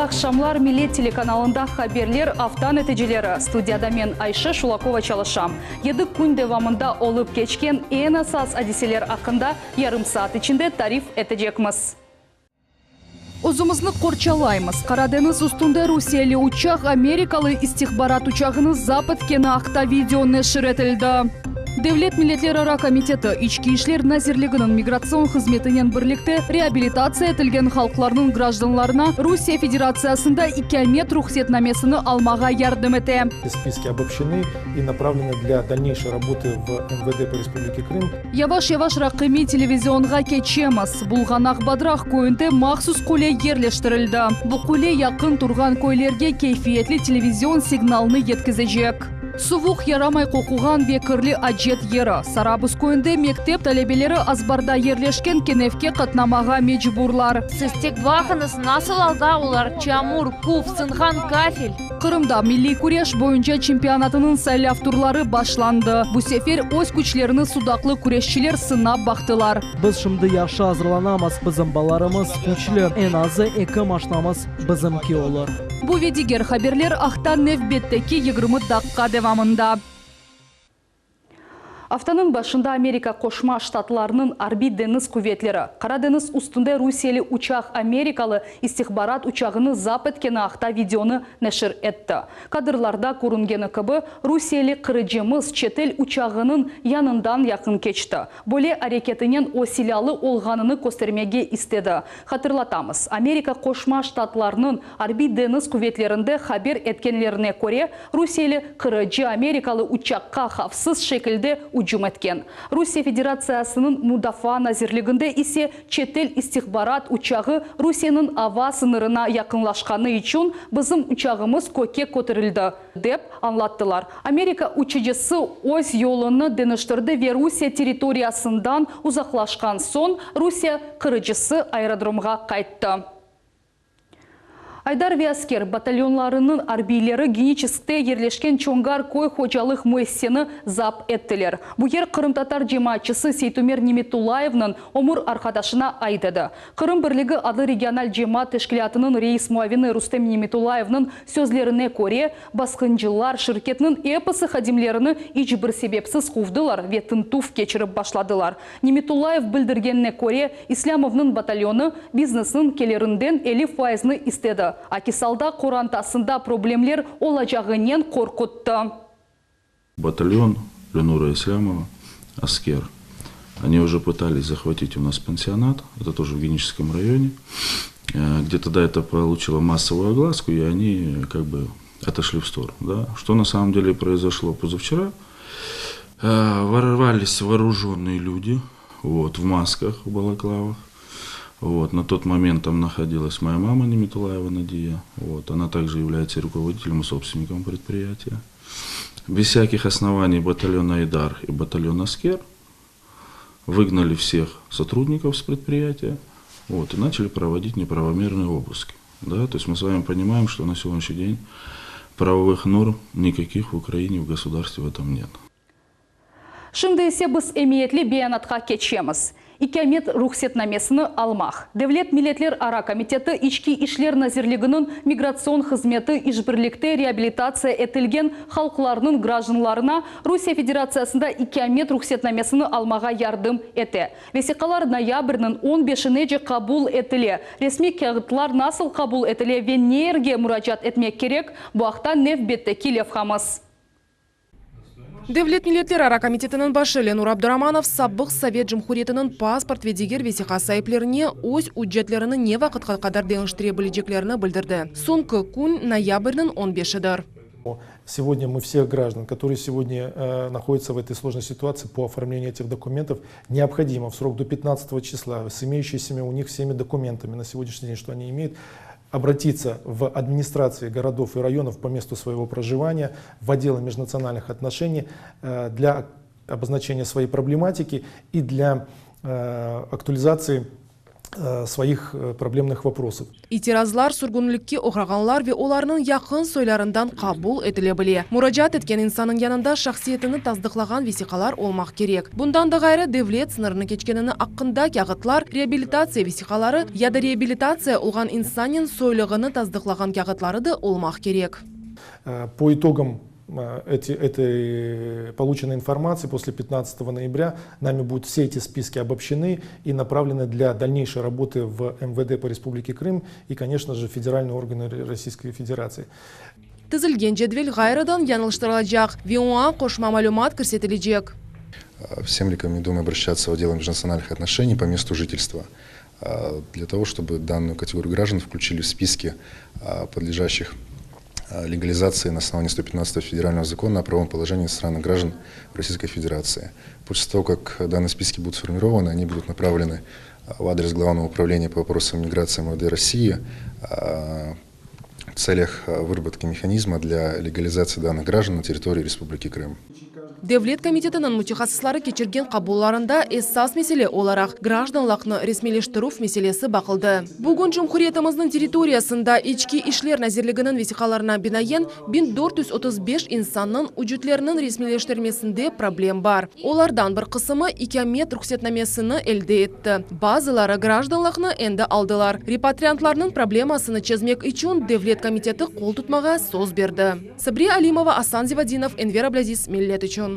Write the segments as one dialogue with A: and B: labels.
A: Aqşamlar Millet telekanalında haberler afta neticeleri. Studiyada men Ayşe Şulakova çalışam. Yedi kün devamında olıp keçken eñ esas adiseler aqqında yarım saat içinde tarif etecekmiz. Özümizni qorçalaymız. Qara deñiz üstünde rusiyeli uçaq amerikalı istihbarat uçağını zapt etkeni aqta video neşir etildi. Devlet milletlerara komiteti, İçki işler nazirliginiñ migratsion hızmetinen birlikte reabilitatsiya etilgen halqlarnıñ grajdanlarına Rusiye Federatsiyasında ikâmet ruhsetnamesini almağa yardım ete.
B: Spiski obobşçenı i napravlenı dlâ dalneyşey raboты v MVD po Respublike Krım.
A: Yavaş-yavaş raqamiy televizionğa keçemiz. Bulğanaq Badraq köyünde mahsus qule yerleştirildi. Bu qule yaqın turğan köylerge keyfiyetli televizion signalnı yetkizecek. Suvuq, yaramay qoquğan ve kirli acet yeri. Sarabuz köyünde mektep talebeleri azbarda yerleşken kenefke qatnamağa mecburlar.
C: Siz tek baqıñız, nasıl alda olar, çamur, küf, sınğan kafel.
A: Qırımda milliy küreş boyunca çempionatınıñ saylav turları başlandı. Bu sefer öz küçlerini sudaqlı küreşçiler sınap baqtılar.
D: Biz şimdi yahşı azırlanamız, bizim balalarımız küçlü, eñ azı eki maşnamız bizimki olur.
A: Bu ve diger haberler aqta nevbetteki 20 daqqa devamında. Aftanıñ başında Amerika Qoşma Ştatlarınıñ Arbiy-deñiz quvetleri, Qara deñiz üstünde rusiyeli uçaq amerikalı istihbarat uçağını zapt etkeni aqta videonı neşir etti. Kadrlarda körüngeni kibi, rusiyeli qırıcımız çetel uçağınıñ yanından yaqın keçti. Böyle areketinen o silâlı olğanını köstermege istedi. Hatırlatamız, Amerika Qoşma Ştatlarınıñ Arbiy-deñiz quvetlerinde haber etkenlerine köre, Rusiyeli qırıcı amerikalı uçaqqa havfsız şekilde ücüm etken. Rusiye Federatsiyasınıñ Mudafaa nazirliginde ise çetel istihbarat uçağı Rusiyeniñ ava sıñırına yaqınlaşqanı içün bizim uçağımız kökke köterildi, dep añlattılar. Amerika uçucısı öz yolunı deñiştirdi ve Rusiye territoriyasından uzaqlaşqan soñ Rusiye qırıcısı aerodromğa qayttı. Aydar ve Asker batalyonlarınıñ arbiyleri Geniçeskte yerleşken Çongar köy hocalıq müessiseni zapt ettiler. Bu yer qırımtatar cemaatçısı Seytumer Nimetullayevniñ ömür arqadaşına ait edi. Qırım birligi adlı regional cemaat teşkilâtınıñ reis muavini Rustem Nimetullayevniñ sözlerine köre, basqıncılar şirketniñ episi hadimlerini iç bir sebepsiz quvdılar ve tintüv keçirip başladılar. Nimetullayev bildirgenine köre, İslâmovnıñ batalyonı biznesniñ kelirinden 50 faizni istedi, akis alda qorantasında problemler olacağınen qorquttı.
E: Батальон Ленура Ислямова, Аскер. Они уже пытались захватить у нас пансионат, это тоже в Геническом районе. Где тогда это получило массовую огласку, и они как бы отошли в сторону. Да? Что на самом деле произошло позавчера? Ворвались вооруженные люди, вот, в масках, в балаклавах. Вот, на тот момент там находилась моя мама Неметулаева Надия. Вот, она также является руководителем и собственником предприятия. Без всяких оснований батальон Айдар и батальон Аскер выгнали всех сотрудников с предприятия вот, и начали проводить неправомерные обыски. Да? То есть мы с вами понимаем, что на сегодняшний день правовых норм никаких в Украине, в государстве в этом нет.
A: Şimdi ise biz emiyetli beyanatqa keçemiz. İkâmet ruhsetnamesini almaq. Devlet milletlerara komiteti İçki işler nazirliginiñ migratsion hızmeti işbirlikte reabilitatsiya etilgen halqlarnıñ grajdanlarına Rusiye Federatsiyasında ikâmet ruhsetnamesini almağa yardım ete. Vesiqalar noyabrniñ on beşinece qabul etile. Resmiy kâğıtlar nasıl qabul etile ve ne yerge muracaat etmek kerek, bu aqta nevbetteki levhamız.
F: Devlet milletlerara komitetiniñ başı Lenur Abduramanov sabıq Sovet Cumhuriyetiniñ pasport ve diger vesiqa saiplerine öz üccetlerini ne vaqıtqa qadar deñiştire bileceklerini bildirdi. Soñki kün, noyabrniñ on beşidir.
B: Сегодня мы всех граждан, которые сегодня находятся в этой сложной ситуации по оформлению этих документов, необходимо в срок до 15 числа с имеющимися у них всеми документами на сегодняшний день, что они имеют, обратиться в администрации городов и районов по месту своего проживания, в отделы межнациональных отношений для обозначения своей проблематики и для актуализации. Своих проблемных вопросов.
F: İtirazlar sürgünlikke oğrağanlar ve olarnıñ yaqın soylarından qabul etile bile. Muracaat etken insannıñ yanında şahsiyetini tasdıqlağan vesiqalar olmaq kerek. Bundan da ğayrı, devlet sıñırını keçkenini aqqında kâğıtlar, reabilitatsiya vesiqaları ya da reabilitatsiya olğan insannen soylığını tasdıqlağan kâğıtları da olmaq kerek.
B: По итогам этой полученной информации после 15 ноября нами будут все эти списки обобщены и направлены для дальнейшей работы в МВД по Республике Крым и, конечно же, федеральные органы Российской Федерации.
F: Tizilgen cedvel ğayrıdan yañılıştırılacaq ve oña qoşma malümat kirsetilecek.
G: Всем рекомендуем обращаться в отдел межнациональных отношений по месту жительства для того, чтобы данную категорию граждан включили в списки подлежащих легализации на основании 115 федерального закона о правом положении иностранных граждан Российской Федерации. После того, как данные списки будут сформированы, они будут направлены в адрес Главного управления по вопросам миграции МВД России в целях выработки механизма для легализации данных граждан на территории Республики Крым.
F: Devlet komitetiniñ mütehassısları keçirgen qabullarında esas mesele olaraq grajdanlıqnı resmiyleştirüv meselesi baqıldı. Bugün cumhuriyetimizniñ territoriyasında İçki işler nazirliginiñ vesiqalarına binaen 1435 insannıñ ücütleriniñ resmiyleştirmesinde problem bar. Olardan bir qısımı ikâmet ruhsetnamesini elde etti, bazıları grajdanlıqnı endi aldılar. Repatriantlarnıñ problemasını çezmek içün Devlet komiteti qol tutmağa söz berdi. Sabriye Alimova, Asan Zivadinov, Enver Ablâziz, Millet içün.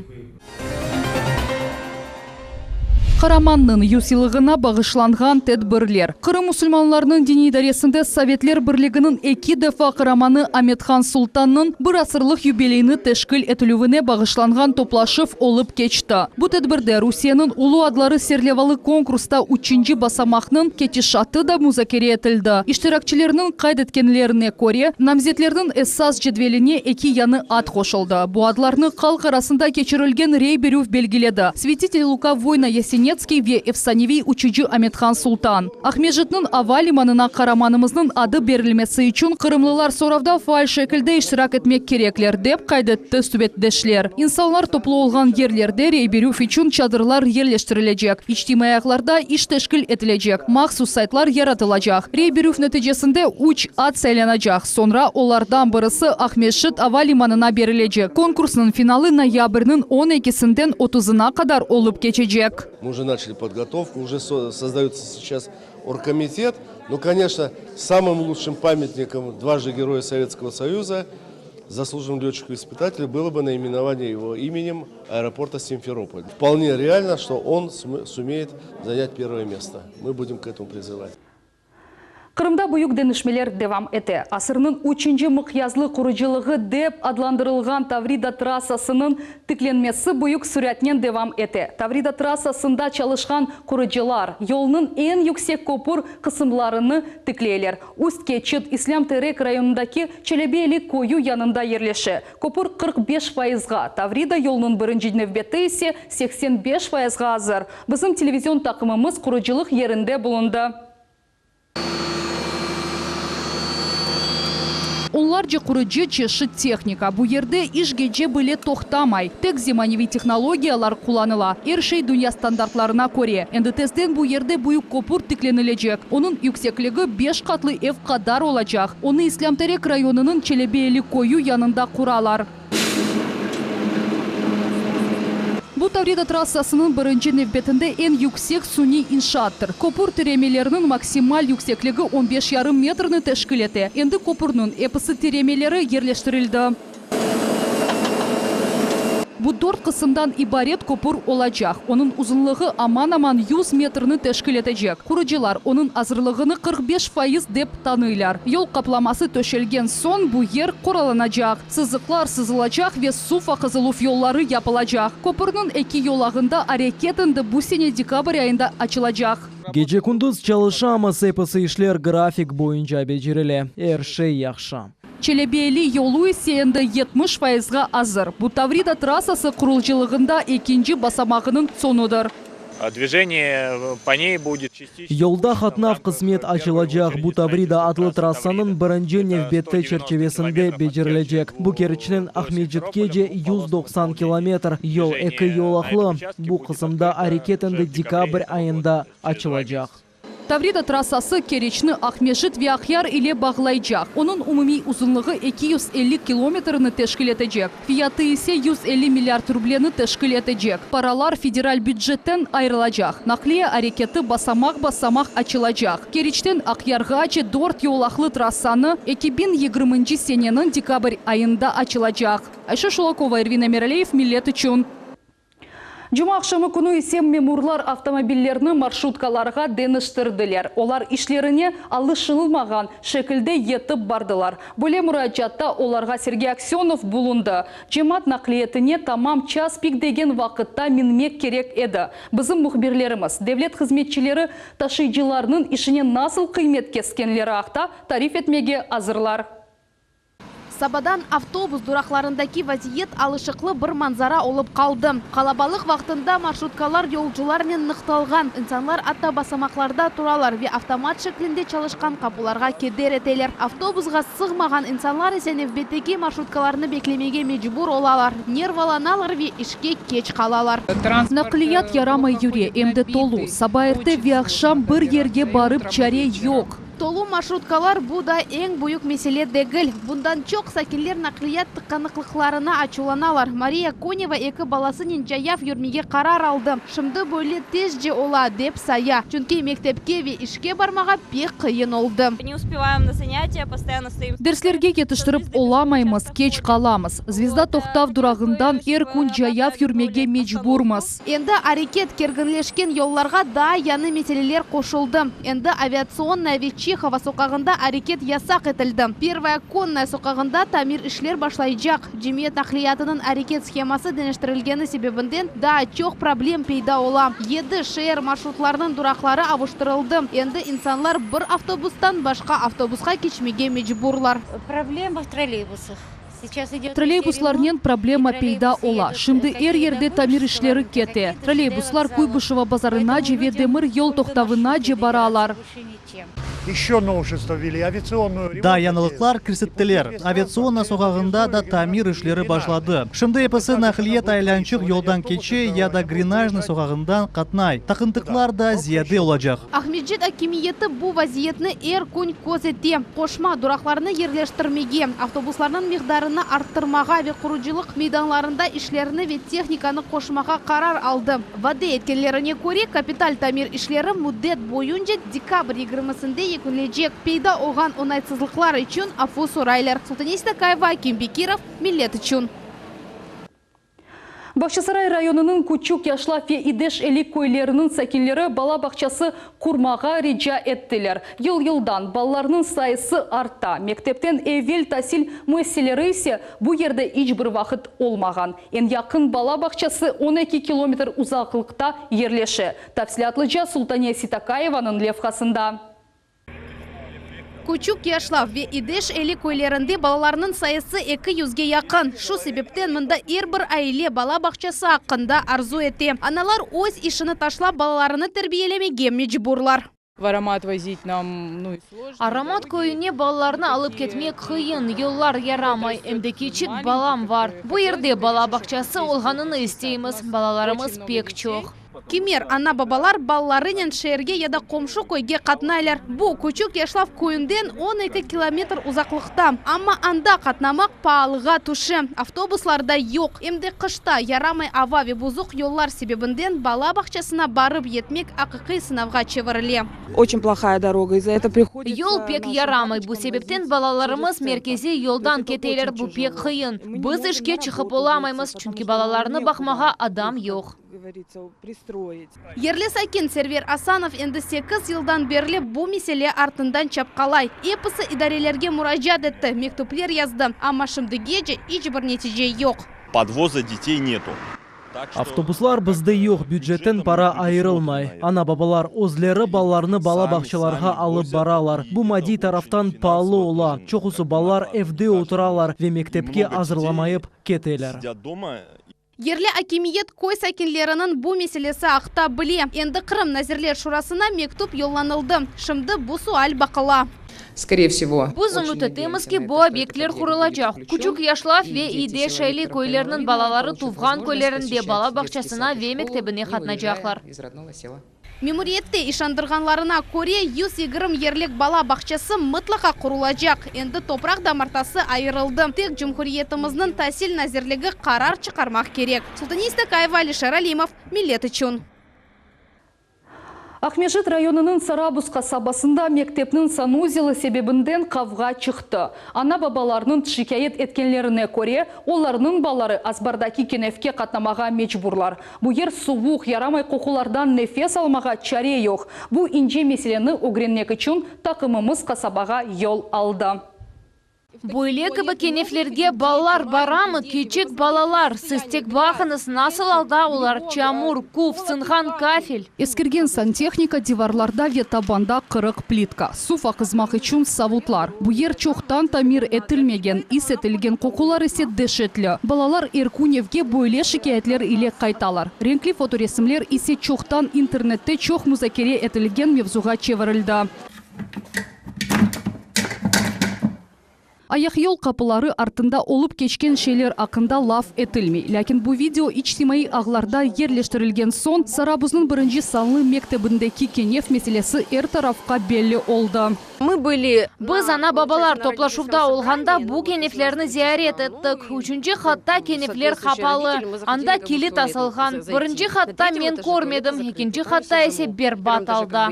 A: Qaramannıñ yüzyıllığına bağışlanğan tedbirler. Qırım musulmanlarınıñ diniy idaresinde Sovetler Birliginiñ eki defa qaramanı Amet-Han Sultannıñ bir asırlıq yubileyini teşkil etilüvine bağışlanğan toplaşuv olıp keçti. Bu tedbirde Rusiyeniñ ulu adları serlevalı konkursta üçünci basamaqnıñ ketişatı da muzakere etildi. İştirakçilerniñ qayd etkenlerine köre, namzetlerniñ esas cedveline eki yañı ad qoşuldı. Bu adlarnı halq arasında keçirilgen rey berüv belgiledi, Svetitel Luka Voyno-Yasenetskiy ve efsaneviy uçucı Amethan Sultan. Aqmescitniñ ava limanına qaramanımıznıñ adı berilmesi içün qırımlılar soravda faal şekilde iştirak etmek kerekler, dep qayd etti subetdeşler. İnsanlar toplu olğan yerlerde rey berüv içün çadırlar yerleştirilecek, içtimaiy ağlarda iş teşkil etilecek, mahsus saytlar yaratılacaq. Rey berüv neticesinde üç ad saylanacaq, soñra olardan birisi Aqmescit ava limanına berilecek. Konkursnıñ finalı noyabrniñ on ekisinden otuzına qadar olıp keçecek.
H: Мы уже начали подготовку, уже создается сейчас оргкомитет. Ну, конечно, самым лучшим памятником дважды Героя Советского Союза, заслуженному летчику-испытателю, было бы наименование его именем аэропорта Симферополь. Вполне реально, что он сумеет занять первое место. Мы будем к этому призывать.
A: Qırımda büyük deñişmeler devam ete. Asırnıñ üçünci mıqyaslı qurucılığı dep adlandırılğan Tavrida trassasınıñ tiklenmesi büyük süratnen devam ete. Tavrida trassasında çalışqan qurucılar, yolnıñ eñ yüksek köpür qısımlarını tikleyler. Üst keçit İslâm Terek rayonındaki Çelebi-Eli köyü yanında yerleşe. Köpür 45 fayızğa, Tavrida yolunıñ birinci nevbeti ise 85 fayızğa azır. Bizim televizion taqımımız qurucılıq yerinde bulundı. Onlarca qurucı, çeşit tehnika. Bu yerde iş gece bile toqtamay. Tek zemaneviy tehnologiyalar qullanıla. Er şey dünya standartlarına köre. Endi tezden bu yerde büyük köpür tiklenilecek. Onıñ yüksekligi beş qatlı ev qadar olacaq. Onı İslâm-Terek rayonınıñ Çelebi-Eli köyü yanında quralar. Bu Tavrida trassasınıñ birinci nevbetinde eñ yüksek suniy inşaattır. Köpür tiremeleriniñ maksimal yüksekligi on beş yarım metrni teşkil ete. Endi köpürniñ episi tiremeleri yerleştirildi. Bu dört qısımdan ibaret köpür olacaq. Onıñ uzunlığı aman-aman yüz metrni teşkil etecek. Qurucılar onıñ azırlığını 45% dep tanıylar. Yol qaplaması töşelgen soñ bu yer qoralanacaq, sızıqlar sızılacaq ve suv aqızıluv yolları yapılacaq. Köpürniñ eki yolağında areket endi bu sene dekabr ayında açılacaq.
D: Gece-kündüz çalışamız, episi işler grafik boyunca becerile, er şey yahşı.
A: Çelebi-Eli yolu ise endi 70 fayızğa azır. Bu Tavrida trassası qurucılığında ekinci basamağınıñ soñudır.
D: Yolda qatnav qısmet açılacaq. Bu Tavrida adlı trassanıñ birinci nevbeti çerçivesinde becerilecek. Bu Keriçten Aqmescitkece 190 kilometr. Yol eki yolaqlı. Bu qısımda areket endi dekabr ayında açılacaq.
A: Tavrida trassası Keriçni Aqmescit ve Aqyar ile bağlaycaq. Onıñ umumiy uzunlığı 250 kilometrni teşkil etecek, fiyatı ise 150 milliard rubleni teşkil etecek. Paralar federal bücetten ayırılacaq. Naqliye areketi basamaq-basamaq açılacaq. Keriçten Aqyarğace dört yolaqlı trassanı 2020 seneniñ dekabr ayında açılacaq. Ayşe Şulakova, Ervin Emiraliyev, Millet içün. Cumaaqşamı künü ise memurlar avtomobillerni marşrutkalarğa deñiştirdiler. Olar işlerine alışılmağan şekilde yetip bardılar. Böyle muracaatta olarğa Sergey Aksönov bulundı. Cemaat naqliyetine tamam ças pik degen vaqıtta minmek kerek edi. Bizim mühbirlerimiz devlet hızmetçileri taşıyıcılarnıñ işine nasıl qıymet keskenleri aqta tarif etmege azırlar.
C: Sabadan avtobus duraqlarındaki vaziyet alışıqlı bir manzara olıp qaldı. Qalabalıq vaqtında marşrutkalar yolcularnen nıqtalğan, insanlar atta basamaqlarda turalar ve avtomat şeklinde çalışqan qapularğa keder eteler. Avtobusğa sığmağan insanlar ise nevbetteki marşrutkalarnı beklemege mecbur olalar, nervalanalar ve işke keç qalalar.
A: Naqliyat yaramay yüre, em de tolu. Saba erte ve aqşam bir yerge barıp çare yoq.
C: Tolu marşrutkalar bu da eñ büyük mesele degil. Bundan çoq sakinler naqliyat tıqanıqlıqlarına açuvlanalar. Mariya Koneva eki balasınen cayav yürmege qarar aldı. Şimdi böyle tezce ola, dep saya, çünki mektepke ve işke barmağa pek qıyın oldı.
I: Ne uspevayem na zanâtiya, postoyanno stoim.
A: Derslerge yetiştirip olamaymız, keç qalamız. Zvezda toqtav durağından er kün cayav yürmege mecburmız.
C: Endi areket kerginleşken yollarğa daa yañı meseleler qoşuldı. Endi Aviatsionnaya ve Çehova soqağında areket yasaq etildi. Pervaya Konnaya soqağında tamir işler başlaycaq. Cemiyet naqliyatınıñ areket sheması deñiştirilgeni sebebinden daa çoq problem peyda ola. Yedi şeer marşrutlarınıñ duraqları avuştırıldı. Endi insanlar bir avtobustan başqa avtobusqa keçmege mecburlar.
I: Problema v trolleybusah.
A: Trolleybuslarnen problema peyda ola. Şimdi er yerde tamir işleri kete. Trolleybuslar Kuybışeva bazarınace ve demir yol toqtavınace baralar.
D: Daa yañılıqlar kirsettiler. Aviatsionna soqağında da tamir işleri başladı. Şimdi episi naqliyet aylançıq yoldan keçe ya da Grenajnıy soqağından qatnay. Taqıntıqlar da ziyade olacaq.
C: Aqmescit akimiyeti bu vaziyetni er kün köz ete. Qoşma duraqlarnı yerleştirmege, avtobuslarnıñ miqdarını arttırmağa ve qurucılıq meydanlarında işlerni ve tehnikanı qoşmağa qarar aldı. Vade etkenlerine köre, kapital tamir işleri müddet boyunca dekabr yigirmisinde yekünlecek. Peyda olğan oñaytsızlıqlar içün afu soraylar. Sultaniye Sitakaeva, Akim Bekirov, Millet içün.
A: Bağçasaray rayonınıñ Küçük Yaşlav ve İdeş Eli köyleriniñ sakinleri bala bağçası qurmağa rica ettiler. Yıl-yıldan balalarnıñ sayısı arta, mektepten evel tasil müessiseleri ise bu yerde iç bir vaqıt olmağan. Eñ yaqın bala bağçası 12 kilometr uzaqlıqta yerleşe. Tafsilâtlıca Sultaniye Sitakayevanıñ levhasında.
C: Küçük Yaşlav ve İdeş Eli köylerinde balalarnıñ sayısı eki yüzge yaqın. Şu sebepten mında er bir aile bala bağçası aqqında arzu ete. Analar öz işini taşlap, balalarını terbiyelemege mecburlar.
J: В Аромат возить нам, ну, и сложно.
C: Aromat köyüne balalarnı alıp ketmek qıyın, yollar yaramay, em de kiçik balam bar. Bu yerde bala bağçası olğanını isteymiz, balalarımız pek çoq. Kimer ana-babalar balalarınen şeerge ya da qomşu köyge qatnaylar. Bu, Küçük Yaşlav köyünden 12 kilometr uzaqlıqta. Amma anda qatnamaq paalığa tüşe, avtobuslar da yoq. Em de qışta yaramay ava ve buzuq yollar sebebinden bala bağçasına barıp yetmek aqiqiy sınavğa çevirile.
J: Очень плохая дорога, из-за этого приходится
C: Yol pek yaramay, bu sebepten balalarımız merkeziy yoldan keteler, bu pek qıyın. Biz işke çıqıp olamaymız, çünki balalarnı baqmağa adam yoq. Yerli sakin Server Asanov endi sekiz yıldan berli bu mesele artından çapqalay. Episi idarelerge muracaat etti, mektüpler yazdı, amma şimdigece iç bir netice yoq.
K: Подвоза детей нету.
D: Avtobuslar bizde yoq, bücetten para ayırılmay. Ana-babalar özleri balalarını bala bağçalarğa alıp baralar. Bu maddiy taraftan paalı ola. Çoqusı balalar evde oturalar ve mektepke azırlamayıp keteler.
K: Сидят дома.
C: Yerli akimiyet köy sakinleriniñ bu meselesi aqta bile. Endi Qırım Nazirler Şurasına mektüp yollanıldı. Şimdi bu sual baqıla.
J: Скорее всего.
C: Biz ümüt etemiz ki, bu obyektler qurulacaq. Küçük Yaşlav ve İdeş Eli köyleriniñ balaları tuvğan köylerinde bala bağçasına ve mektebine qatnacaqlar.
J: Из родного села.
C: Memuriyette işandırğanlarına köre, 120 yerlik bala bağçası mıtlaqa qurulacaq. Endi topraq damartası ayırıldı. Tek cumhuriyetimizniñ Tasil nazirligi qarar çıqarmaq kerek. Sultaniye İstakayeva, Alişer Alimov, Millet içün.
A: Aqmescit rayonınıñ Sarabuz qasabasında mektepniñ sanuzeli sebebinden qavğa çıqtı. Ana-babalarnıñ şikâyet etkenlerine köre, olarnıñ balaları azbardaki kenefke qatnamağa mecburlar. Bu yer suvuq, yaramay qoqulardan nefes almağa çare yoq. Bu ince meseleni ögrenmek içün taqımımız qasabağa yol aldı.
C: Böyle kibi keneflerge balalar baramı, kiçik balalar? Siz tek baqıñız, nasıl alda olar, çamur, küf, sınğan kafel.
A: Eskirgen santehnika, divarlarda ve tabanda qırıq plitka, suv aqızmaq içün savutlar. Bu yer çoqtan tamir etilmegen, is etilgen qoqular ise deşetli. Balalar er kün evge böyle şikâyetler ile qaytalar. Renkli fotoresimler ise çoqtan internette çoq muzakere etilgen mevzuğa çevirildi. Ayaqyol qapıları artında olıp keçken şeyler aqqında laf etilmey. Lâkin bu video içtimaiy ağlarda yerleştirilgen soñ, Sarabuznıñ birinci sanlı mektebindeki kenef meselesi er tarafqa belli oldı.
C: Mı bıli. Biz ana-babalar toplaşuvda olğanda bu keneflerni ziyaret ettik. Üçünci qatta kenefler qapalı, anda kilit asılğan. Birinci qatta men körmedim, ekinci qatta ise berbat alda.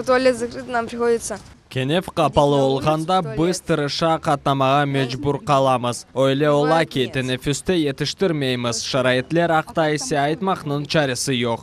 J: Tualet zakrıt, nam prihoditsya.
L: Kenef qapalı olğanda, biz tırışa qatnamağa mecbur qalamız. Öyle ola ki, teneffüste yetiştirmeymiz, şaraitler aqta ise aytmaqnıñ çaresi yoq.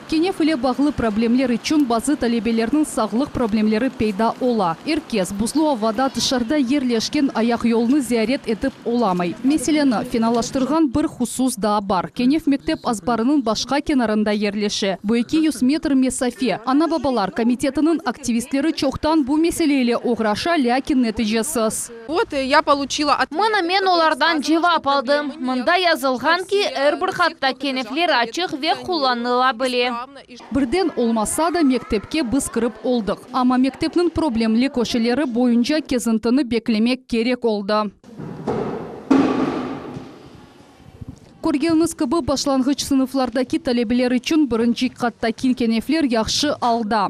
A: Kenef ile bağlı problemler içün bazı talebelerniñ sağlıq problemleri peyda ola. Er kes buzlu avada tışarıda yerleşken ayaqyolnı ziyaret etip olamay. Meseleni fenalaştırğan bir husus daa bar, kenef mektep azbarınıñ başqa kenarında yerleşe. Bu 200 metr mesafe. Ana-babalar komitetiniñ aktivistleri çoqtan bu mesele ile oğraşa, lâkin neticesiz.
J: Vot, ya poluçila otvet.
C: Mına men olardan cevap aldım. Mında yazılğan ki, er bir qatta kenefler açıq ve qullanıla bile.
A: Birden olmasa da, mektepke biz kirip oldıq. Amma mektepniñ problemli köşeleri boyunca kezintini beklemek kerek oldı. Körgeniñiz kibi, başlanğıç sınıflardaki talebeler içün birinci qattaki kenefler yahşı alda.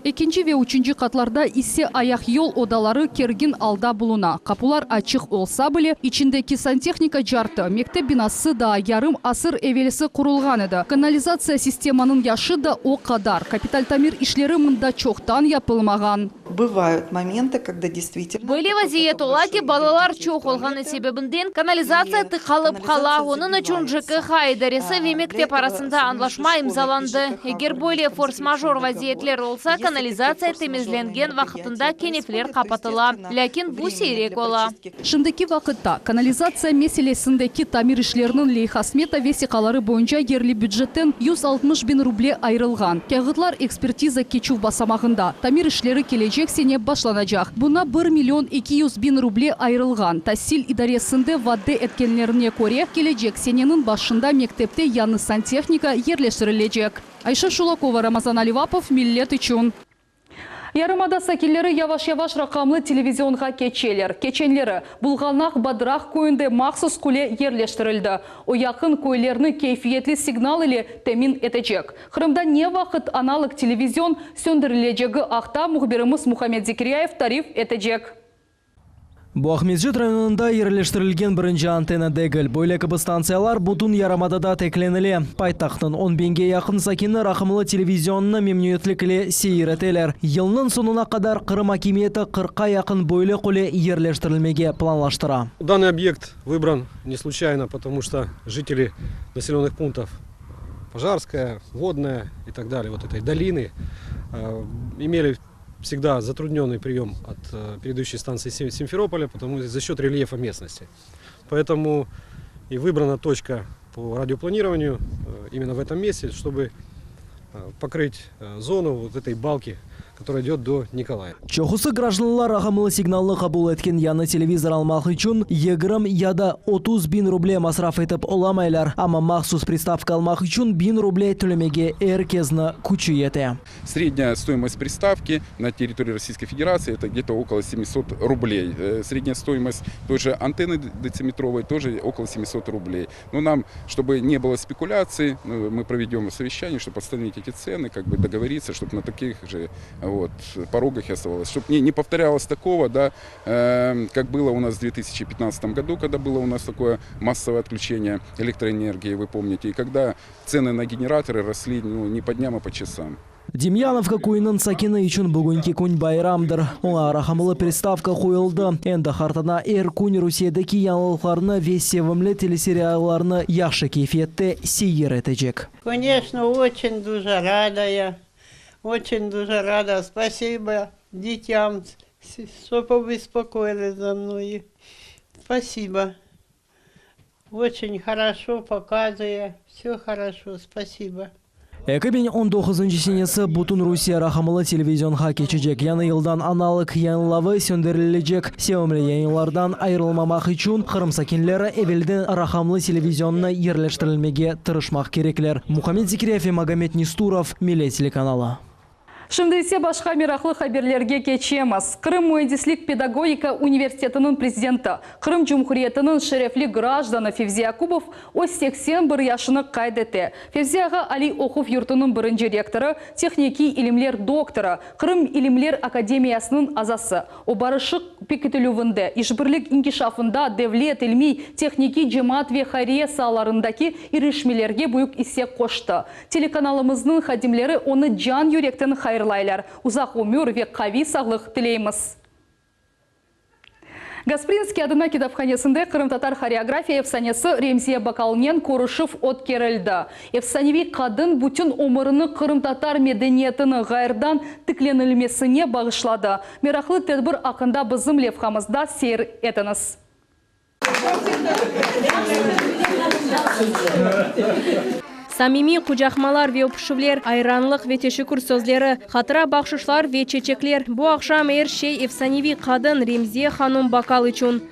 A: Ekinci ve üçünci qatlarda ise ayaqyol odaları kergin alda buluna. Qapular açıq olsa bile, içindeki santehnika cartı. Mektep binası daa yarım asır evelsi qurulğan edi. Kanalizatsiya sistemanıñ yaşı da o qadar. Kapital tamir işleri mında çoqtan yapılmağan.
M: Bıvayut momentı, kogda deystvitelno.
C: Böyle vaziyet ola ki, balalar çoq olğanı sebebinden kanalizatsiya tıqalıp qala, onıñ içün JKH idaresi ve mektep arasında añlaşma imzalandı. Eger böyle fors-major vaziyetler olsa, kanalizatsiya temizlengen vaqıtında kenefler qapatıla. Lâkin bu siyrek ola.
A: Şimdiki vaqıtta, kanalizatsiya meselesindeki tamir işleriniñ leyha-smeta vesiqaları boyunca yerli bücetten 160 biñ ruble ayırılğan. Kâğıtlar ekspertiza keçüv basamağında. Tamir işleri kelecek sene başlanacaq. Buña bir million 200 biñ ruble ayırılğan. Tasil idaresinde vade etkenlerine köre, kelecek seneniñ başında mektepte yañı santehnika yerleştirilecek. Ayşe Şulakova, Ramazan Alivapov, Millet içün. Yarımada sakinleri yavaş-yavaş raqamlı televizionğa keçeler. Keçenleri, Bulğanaq Badraq köyünde mahsus qule yerleştirildi. O, yaqın köylerni keyfiyetli signal ile temin etecek. Qırımda ne vaqıt analog televizion söndürilecegi aqta mühbirimiz Muhammed Zekiryayev tarif etecek.
D: Bu Aqmescit rayonında yerleştirilgen birinci antenna degil. Böyle kibi stantsiyalar bütün yarımadada teklenile. Paytahtnıñ on biñge yaqın sakini raqamlı televizionnı memnüniyetlik ile seyir eteler. Yılnıñ soñuna qadar Qırım akimiyeti qırqqa yaqın böyle qule yerleştirilmege planlaştıra.
N: Данный объект выбран не случайно, потому что жители населенных пунктов Пожарская, Водная и так далее, вот этой долины, имели всегда затрудненный прием от передающей станции Симферополя, потому за счет рельефа местности. Поэтому и выбрана точка по радиопланированию именно в этом месте, чтобы покрыть зону вот этой балки, Которая идет до Николаева.
D: Çoqusı grajdanlar raqamlı signalnı qabul etken yañı televizor almaq içün yigirmi ya da 30 biñ ruble masraf etip olamaylar, amma mahsus pristavka almaq içün biñ ruble tölemege er kesni küçü yete.
O: Sredняя стоимость приставки на территории Российской Федерации это где-то около 700 рублей. Средняя стоимость той же антенны дециметровой тоже около 700 рублей. Но нам, чтобы не было спекуляций, мы проведем совещание, чтобы остановить эти цены, как бы договориться, чтобы на таких же вот, порогах оставалось, чтобы не, не повторялось такого, да, э, как было у нас в 2015 году, когда было у нас такое массовое отключение электроэнергии, вы помните, и когда цены на генераторы росли ну, не по дням, а по часам.
D: Demyanovka köyüniñ sakini içün bugünki kün bayramdır. Oña raqamlı pristavka qoyuldı. Endi qartana er kün Rusiyedeki yañılıqlarnı ve sevimli teleseriallarnı yahşı keyfiyette seyir etecek.
P: Конечно, очень дуже рада я, очень дуже рада. Спасибо детям, что побеспокоились за мною. Спасибо. Очень хорошо показывая, все хорошо, спасибо.
D: 2019 senesi bütün Rusiye raqamlı televizionğa keçecek. Yañı yıldan analog yayınlavı söndürilecek. Sevimli yayınlardan ayırılmamaq içün Qırım sakinleri evelden raqamlı televizionnı yerleştirilmege tırışmaq kerekler. Muhammed Zikriyev ve Magomed Nesturov, Millet telekanalı.
A: Şimdi ise başqa meraqlı haberlerge keçemiz. Qırım müendislik pedagogika universitetiniñ prezidenti, Qırım Cumhuriyetiniñ şerefli grajdanı Fevzi Yakubov öz 81 yaşını qayd ete. Fevzi ağa aliy oquv yurtunıñ birinci rektorı, tehnikiy ilimler doktorı, Qırım ilimler akademiyasınıñ azası. O barışıq pekitilüvinde, işbirlik inkişafında, devlet, ilmiy, tehnikiy, cemaat ve hayriye saalarındaki irişmelerge büyük isse qoştı. Telekanalımıznıñ hadimleri onı can yürekten hayırlaylar. Uzaq ömür ve qaviy sağlıq tileymiz. Gasprinskiy adına kitaphanesinde qırımtatar horeografiya efsanesi Remziye Bakalnen körüşüv ötkerildi. Efsaneviy qadın bütün ömürini qırımtatar medeniyetini ğayrıdan tiklenilmesine bağışladı. Meraqlı tedbir aqqında bizim levhamızda seyir etiñiz.
C: Samimiy qucaqmalar ve öpüşüvler, ayranlıq ve teşekkür sözleri, hatıra bahşışlar ve çeçekler, bu aqşam er şey efsaneviy qadın Remziye hanum Bakal içün.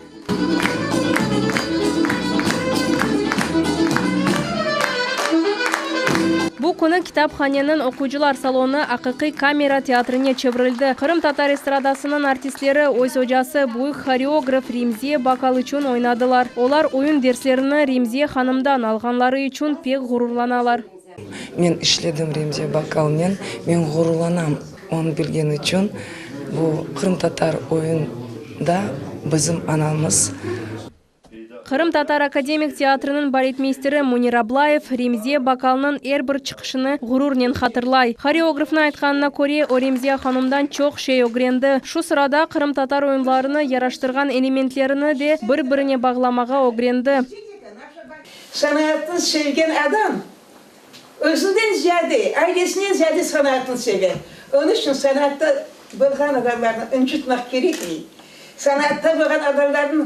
C: Bu künü kitaphaneniñ oquyıcılar salonı aqiqiy kamera teatrine çevirildi. Qırımtatar estradasınıñ artistleri öz ocası, büyük horeograf Remziye Bakal içün oynadılar. Olar oyun derslerini Remziye hanımdan alğanları içün pek ğururlanalar.
Q: Men işledim Remziye Bakalnen, men ğururlanam onı bilgen içün. Bu qırımtatar oyunda bizim anamız.
C: Qırımtatar akademik teatriniñ baletmeysteri Münir Ablayev Remziye Bakalnıñ er bir çıqışını ğururnen hatırlay. Horeografnıñ aytqanına köre, o Remziye hanımdan çoq şey ögrendi. Şu sırada qırımtatar oyunlarını yaraştırğan elementlerini de bir-birine bağlamağa ögrendi.
R: Sanatnı sevgen adam özünden ziyade, ailesinden ziyade sanatnı seve. Onıñ içün sanatta bolğan adamlarnı ıncıtmaq kerekmey. Sanatta bolğan adamlarnıñ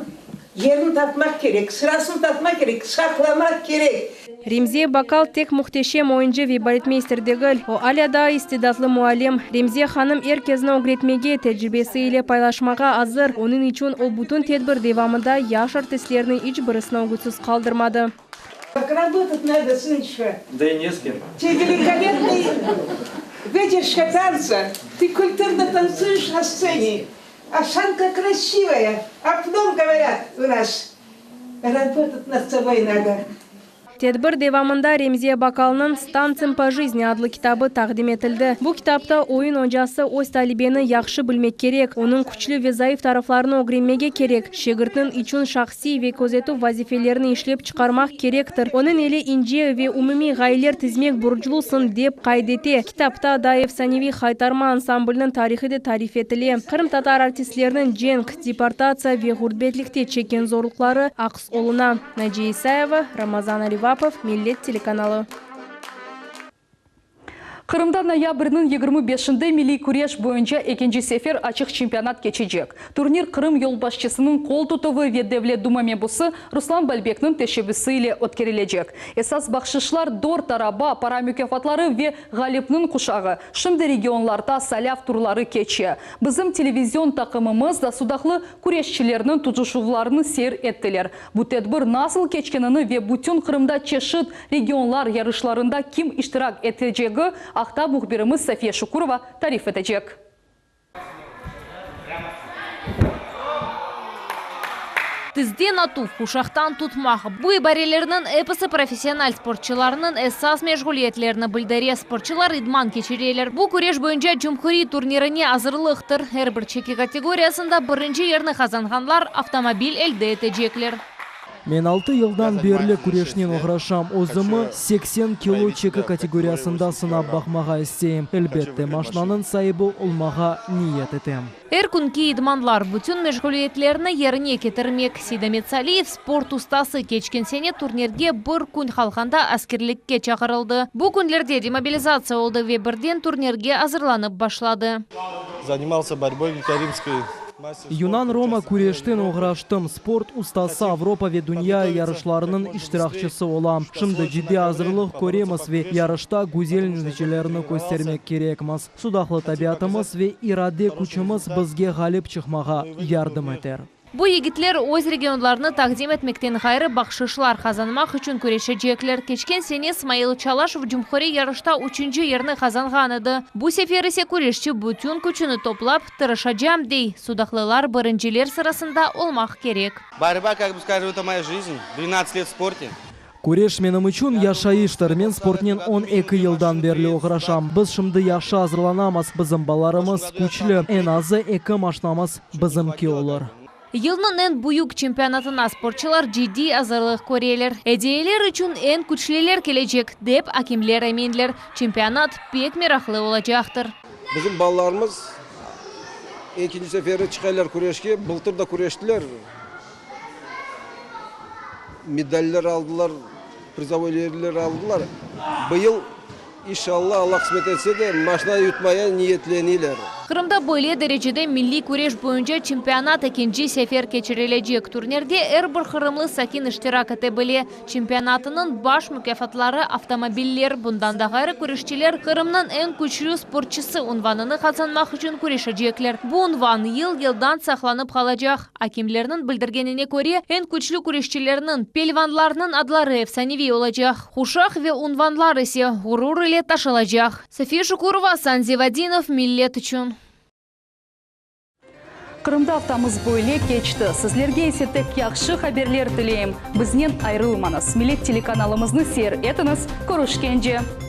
R: yerini tapmaq kerek, sırasını tapmaq kerek, saqlamaq kerek.
C: Remziye Bakal tek mühteşem oyuncı ve baletmeyster degil, o alâ daa istidatlı muallim. Remziye hanım er kezni ögretmege, tecribesi ile paylaşmağa azır, onıñ içün o bütün tedbir devamında yaş artistlerniñ iç birisini ögütsiz qaldırmadı.
R: Работать надо, сыночка. Да и не с кем. Ты великолепный выдержка танца. Ты культурно танцуешь на сцене. Осанка красивая. Апломб, говорят, у нас. Работать над собой надо.
C: Tedbir devamında Remziye Bakalnıñ S tanцем po жизни adlı kitabı taqdim etildi. Bu kitapta oyun ocası öz talebeni yahşı bilmek kerek, onıñ küçlü ve zayıf taraflarını ögrenmege kerek, şegirtniñ içün şahsiy ve közetüv vazifelerini işlep çıqarmaq kerektir, onıñ ile ince ve umumiy ğayeler tizmek borclusıñ, dep qayd ete. Kitapta daa efsaneviy Haytarma ansambliniñ tarihı de tarif etile. Qırımtatar artistleriniñ cenk, deportatsiya ve ğurbetlikte çekken zorluqları aks oluna. Naciye İsayeva, Ramazan Alivapov, Millet telekanalı.
A: Qırımda noyabrniñ 25-inde milliy küreş boyunca ekinci sefer açıq çempionat keçecek. Turnir Qırım yolbaşçısınıñ qol tutuvı ve Devlet Duma mebusı Ruslan Balbekniñ teşebbüsi ile ötkerilecek. Esas bahşışlar, dört araba, para mukâfatları ve ğalipniñ quşağı. Şimdi regionlarda saylav turları keçe. Bizim televizion taqımımız da sudaqlı küreşçilerniñ tutuşuvlarını seyir ettiler. Bu tedbir nasıl keçkenini ve bütün Qırımda çeşit regionlar yarışlarında kim iştirak etecegi aqta mühbirimiz Safiye Şukurova tarif etecek.
C: Tizden atuv, quşaqtan tutmaq, bu ibarelerniñ episi professional sportçılarnıñ esas meşğuliyetlerini bildire. Sportçılar idman keçireler. Bu küreş boyunca cumhuriy turnirine azırlıqtır. Er bir çeki kategoriyasında birinci yerni qazanğanlar avtomobil elde etecekler.
D: Men altı yıldan berli küreşnen oğraşam. Özümi 80 kilo çeki kategoriyasında sınap baqmağa isteyim. Elbette, maşnanıñ saibi olmağa niyet etem.
C: Er künki idmanlar, bütün meşğuliyetlerni yerine ketirmek. Seydamet Saliyev, sport ustası, keçken sene turnirge bir kün qalğanda askerlikke çağırıldı. Bu künlerde demobilizatsiya oldı ve birden turnirge azırlanıp başladı.
H: Занимался борьбой греко-римской.
D: Yunan-roma küreşten oğraştım, sport ustası, Avropa ve dünya yarışlarınıñ iştirakçisi olam. Şimdi ciddiy azırlıq köremiz ve yarışta güzel neticelerni köstermek kerekmiz. Sudaqlı tabiatımız ve irade küçümiz bizge ğalip çıqmağa yardım eter.
C: Bu yigitler öz regionlarını taqdim etmekten ğayrı bahşışlar qazanmaq içün küreşecekler. Keçken sene Smail Çalaşov cumhuriy yarışta üçünci yerni qazanğan edi. Bu sefer ise küreşçi bütün küçüni toplap, tırışacam, dey. Sudaqlılar birinciler sırasında olmaq kerek.
S: Борьба, как бы скажем, это моя жизнь. 12 лет в спорте.
D: Küreş menim içün yaşayıştır. Men sportnen 12 yıldan berli oğraşam. Biz şimdi yahşı azırlanamız, bizim balalarımız küçlü, eñ azı eki maşnamız bizimki olur.
C: Yılnıñ eñ büyük çempionatına sportçılar ciddiy azırlıq köreler. Ediyeler içün eñ küçlüler kelecek, dep akemler eminler. Çempionat pek meraqlı olacaqtır.
H: Bizim balalarımız ekinci seferi çıqaylar küreşke, bıltır da küreştiler, medaller aldılar, prizovoy yerler aldılar. Bıyıl, inşallah, Alla qısmet etse de, maşna yutmaya niyetleniyler.
C: Qırımda böyle derecede milliy küreş boyunca çempionat ekinci sefer keçirilecek. Turnirde er bir qırımlı sakin iştirak ete bile. Çempionatınıñ baş mukâfatları, avtomobiller. Bundan da ğayrı, küreşçiler Qırımnıñ eñ küçlü sportçısı unvanını qazanmaq içün küreşecekler. Bu unvan yıl-yıldan saqlanıp qalacaq. Akemlerniñ bildirgenine köre, eñ küçlü küreşçilerniñ, pelvanlarnıñ adları efsaneviy olacaq, quşaq ve unvanlar ise ğurur ile taşılacaq. Safiye Şukurova, Asan Zevadinov, Millet içün.
A: Qırımda aftamız böyle keçti. Sizlerge ise tek yahşı haberler tileyim. Biznen ayırılmañız. Millet telekanalımıznı seyir etiñiz. Körüşkence!